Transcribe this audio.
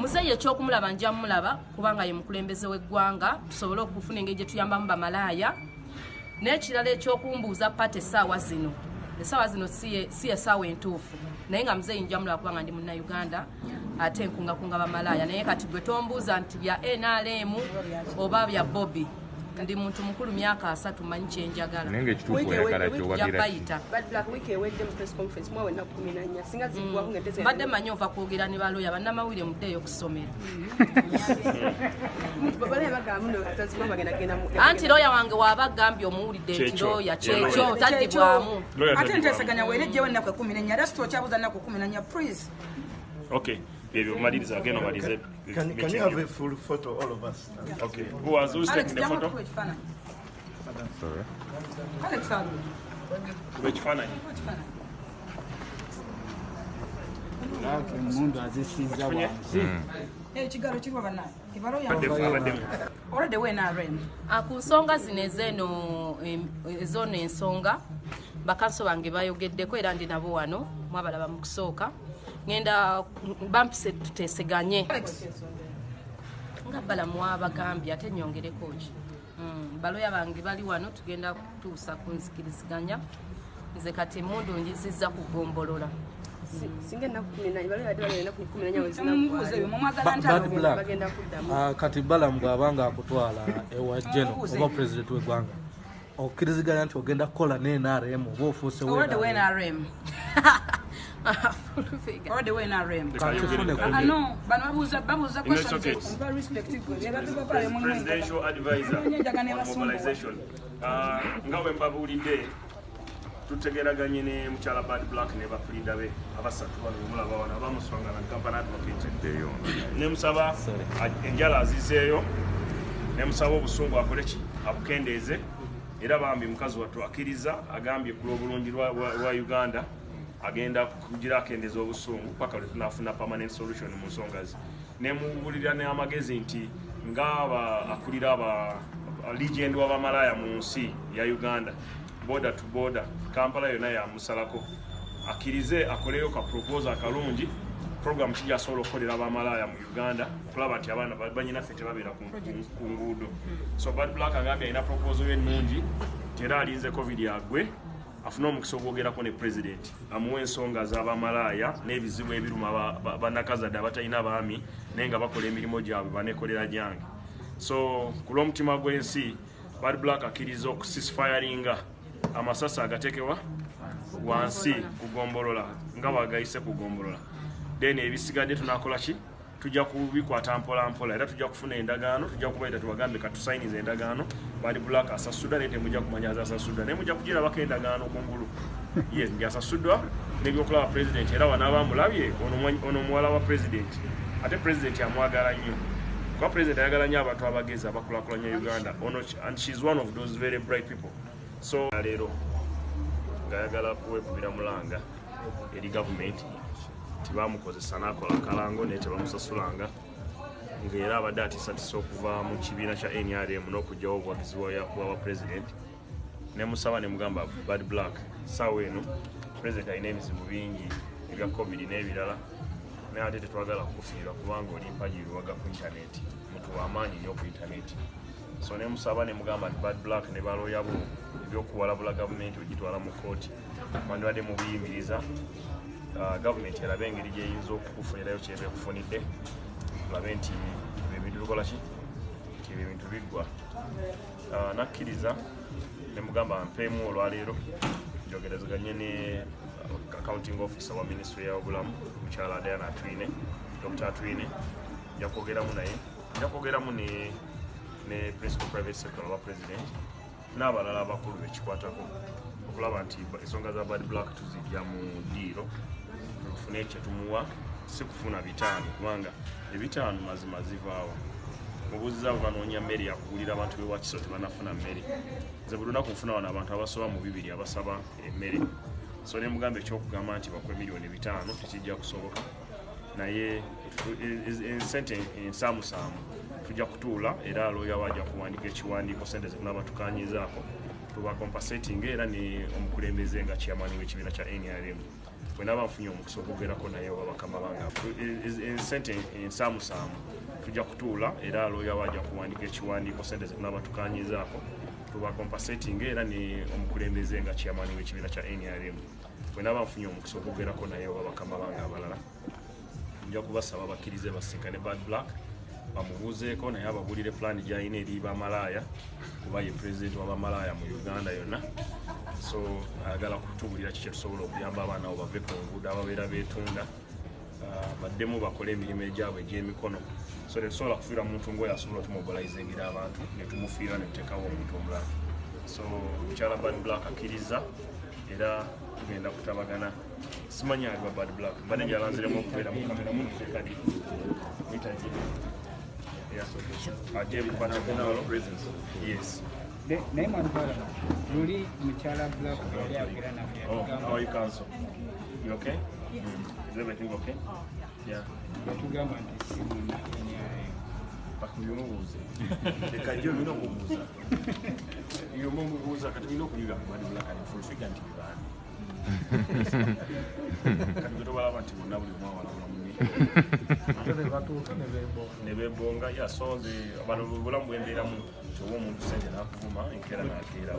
Muzeeyi ekyokumulaba nja mulaba kubanga ye mukulembeze w'eggwanga, tusobole okufuna engeri gye tuyambamu bamalaaya. N'ekirala ekyokumbuuza party essaawa zino, essaawa zino si essaawa entuufu, naye nga muzeeyi nja mulaba kubanga ndi munnayuganda ate nkungakunga bamalaaya. Naye kati gwe tombuuza nti bya NRM oba bya Bobi, ndi muntu mukulu myaka 30, manyi kyenjagala. Naye ng'ekituufu oyagala kyowagira. Bayita. Bad Black, wiiki ewedde mu press conference mwawe ennaku 14 singa ziggwako ng'enteeseganya. Mbadde manyi ova kwogera ne baloya. Bannamawulire, muddeeyo okusomera. Balaye bagamba muno atazigwa bagenda genda mu Anti looya wange waaba agambye omuwulidde nti Kyekyo. looya kyekyo Kyekyo. taddibwamu. Lawyer. Ate nteeseganya weerejjewo ennaku 14, era sitokyabuza nnaku 14, please. Okay, byebyo, maliriza, agenda omalize. Can you have a full photo, all of us? Okay, who's Alex, taking the jangu photo? tukuwe ekifaananyi. Sorry. Alex ali. Kuba ekifaananyi. Tukuwe ekifaananyi. Emundu azisiza wansi. Ekigalo kiriwa bannaye? Ebaloya. Abaddemu. Already we NRM. Ku nsonga zino ezeno ezono ensonga bakanso bange bayogeddeko era ndi nabo wano, mwabalaba mu kusooka. Ngenda bampise tuteeseganye nga balamu wabagambye ate nyongereko ki. Baloya bange bali wano, tugenda kutuusa ku nzikiriziganya. Nze kati emundu njizizza kugombolola. Singa ennaku 14 balaye badde bagenda ennaku 14 we Temumubuuza ebyo, mumwagala Bad ntalo. Black. Bagenda kuddamu. Ah, kati Balamu bw'abanga akutwala ewa Geno Omubuuze. oba president w'eggwanga, okkiriziganya nti ogenda kukola ne NRM oba ofuuse Already we NRM? NRM. Already we NRM. Kakifune ku Ah no, bano babuuza You know, it's questions. okay. Mpa respect gwe. Bye bye. Presidential advisor Nyenjaga ne on basumbuwa. mobilization. Ah, nga bwe mbabuulidde, tutegeraganye ne mukyala Bad Black ne bapulinda be abasatu bano bemulaba wano abamuswanga na company advocate. Ddeyo. Nemusaba enjala azizeeyo, nemusaba obusungu akole ki, abukendeeze. Era bambi mukazi wattu akkiriza, agambye ku lw'obulungi lwa Uganda agenda kugira akendeeza obusungu paka lwe tunafuna permanent solution mu nsonga ze. Nemubuulira n'amagezi nti ngaaba akulira aba legend w'abamalaya mu nsi ya Uganda, border to border, Kampala yonna yamusalako, akkirize akoleyo ka proposal akalungi, program kijasobola okukolera abamalaaya mu Uganda okulaba nti abaana banyinaffe tebabeera ku nguudo. So Bad Black agambye alina proposal ye ennungi, nti era alinze COVID agwe afune omukisa ogwogerako ne president, amuwe ensonga z'abamalaaya n'ebizibu ebiruma bannakazadde abatalina baami naye nga bakola emirimu gyabwe banekolera gyange. So ku lw'omutima gw'ensi, Bad Black akkiriza okuceasefiringa amasasi agatekewa wansi kugombolola nga bwagayise kugombolola, then ebisigadde tunakola ki, tujja kubikwata mpola mpola era tujja kufuna endagaano, tujja kubaita tubagambe katusayiniza endagaano. Bad Black asasuddwa, naye temujja kumanya azasasuddwa, naye mujja kugirabako endagaano kungulu. Yes, nti asasuddwa nebyokulaba president, era wanaaba amulabye ono muwala wa president, ate president amwagala nnyo kuba president ayagala nnyo abantu abagezi abakulakulanya Uganda. Ono, and she's one of those very bright people. So leero ng'ayagala kuwekubira mulanga eri gavumenti tibamukozesa n'akola akalango naye tebamusasulanga, ng'era abadde atiisatiisa okuva mu kibiina kya NRM n'okugyawo obuwagizi bwa president. Nemusaba nemugamba, Bad Black, saawa eno president alina ebizibu bingi ebya COVID n'ebirala, naye ate tetwagala kukufiirwa kubanga oli mpagi luwaga ku intaneti, muntu wamaanyi nnyo ku intaneti. So nemusaba nemugamba nti Bad Black ne balooya bo ebyokuwalabula gavumenti ogitwala mu kooti bandibadde mubiyimiriza. Gavumenti erabe engeri gyeyinza okukufunirayo kyeba ekufunidde, olabe nti ebyo ebintu bikola ki, nti ebyo ebintu biggwa. Nakkiriza, nemugamba mpeemu olwaleero njogerezeganye ne accounting officer wa ministry y'obulamu, mukyala Diana Atwine, Dr Atwine. Nja kwogeramu naye, nja kwogeramu ne principal private secretary wa president n'abalala abakulu bekikwatako okulaba nti ensonga za Bad Black tuzijja mu ddiiro, tufune kyetumuwa, si kufuna 500, kubanga 500 mazima zivaawo. Mubuuziza abo banoonya mmere yakugulira abantu bewakiso, tebanafuna mmere. Nze buli lunaku nfuna wano abantu abasoba mu 200 abasaba emmere. So ne mugamba ekyokugamba nti bakuwe miliyoni 500 tekijja kusoboka, naye ensente ensaamusaamu tujja kutuula, era looya wajja kuwandiika ekiwandiiko, sente zetunaba tukanyizaako tuba compensating, era ne omukulembeze nga chairman w'ekibiina kya NRM. Bwe naaba nfunye omukisa okwogerako naye oba bakama bange, sente ensaamusaamu tujja kutuula, era looya we ajja kuwandiika ekiwandiiko, sente zetunaaba tukanyizaako tuba compensating, era ne omukulembeze nga chairman w'ekibiina kya NRM. Bwe naaba nfunye omukisa okwogerako naye oba bakama bange abalala, nja kubasaba bakkirize basinkane Bad Black, bamubuuzeeko naye ababuulire plan gy'alina eri bamalaaya, kuba ye pulezidenti w'abamalaaya mu Uganda yonna. So ayagala kutubuulira kiki kyetusobola okuyamba abaana abo bave ku nguudo ababeera beetunda, baddemu bakole emirimu egyabwe egy'emikono. So tetusobola kufiira muntu ngaoyo asobola otumobilizingira abantu netumufiira netuteekawo omuntu omulala. So mukyala Bad Black akkiriza era tugenda kutabagana. Simanyi aliwa Bad Black, mbadde njalanziremu okubeera mu kamera munuteekadi muyitaje ajje mukwate ku ngalo. Yes. Naye mwantwala luli mukyala Black yali ayogera naffe. Oh, how are you, counsel? You okay? Yes. Is everything okay? Yeah. Yatugamba nti si muna NRM. Bakubimubuuze. Leka jjo olina okubuuza. Yomubuuza kati olina okuyiga ku Bad Black and full figure nti bibaani. Kati gwe tobalaba nti bonna buli omu awalabula munne. Ate ne batuuka ne beebonga. Ne beebonga. Yeah, so nze bano bwe bulamu bwembeeramu, kyowa omuntu sente n'akuvuma enkeera n'akeera.